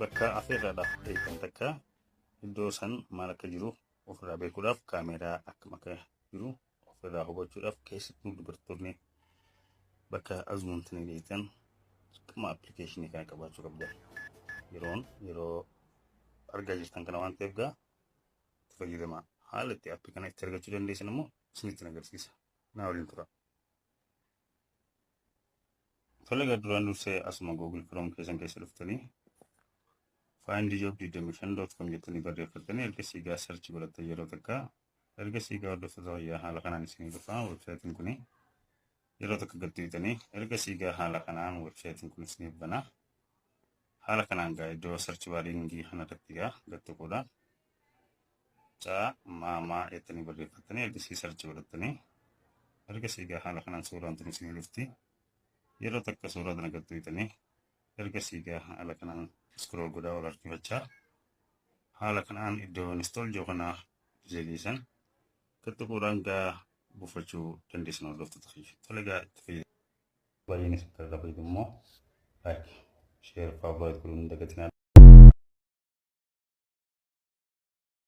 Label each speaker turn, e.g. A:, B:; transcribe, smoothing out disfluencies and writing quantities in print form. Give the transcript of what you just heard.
A: Bakka afeerraadhaaf eeggan takka iddoo san maal akka jiru ofirraa beekuudhaaf, kaameeraa akkam akka jiru ofirraa hubachuudhaaf, keessattuu dubartoonni bakka azuumtanii beektan dirqama appilikeeshinii kana qabaachuu qabdan. Yeroon yeroo argaa jirtan kana waan ta'eef gaa itti fayyadamaa. Haala itti aappii kana itti argachuu dandeessan immoo isinitti agarsiisa. Naa waliin tura. Tole, egaa duraan dursee asuma Google Chrome keessan keessa dhuftanii findjob25.com jettanii barreeffattanii, ergasii gaa search godhattan yeroo takka. Ergasii gaa, hordoftoota fayyaa, haala kanaan isinii dhufa websaayitiin kuni. Yeroo takka gad tuqxanii, ergasii gaa haala kanaan websaayitiin kun isiniif bana. Haala kanaan gaa iddoo search baringii kanarratti gaa gad tuquudhaan caa maamaa jettanii barreeffattanii, ergasii search godhattanii, ergasii gaa haala kanaan suuraan tun isinii dhufti. Yeroo takka suuraa tana gad tuqxanii, ergasii gaa haala kanaan scroll godhaa ol harkifachaa haala kanaan iddoo install jiru kana geessan gad tuquudhaan gaa buufachuu dandeessan, hordoftoota kiyya. Tole, gaa itti fayyadamu. Baay'een isin irraa fayyadu immoo like, share, favorite godhuun hin dagatinaa.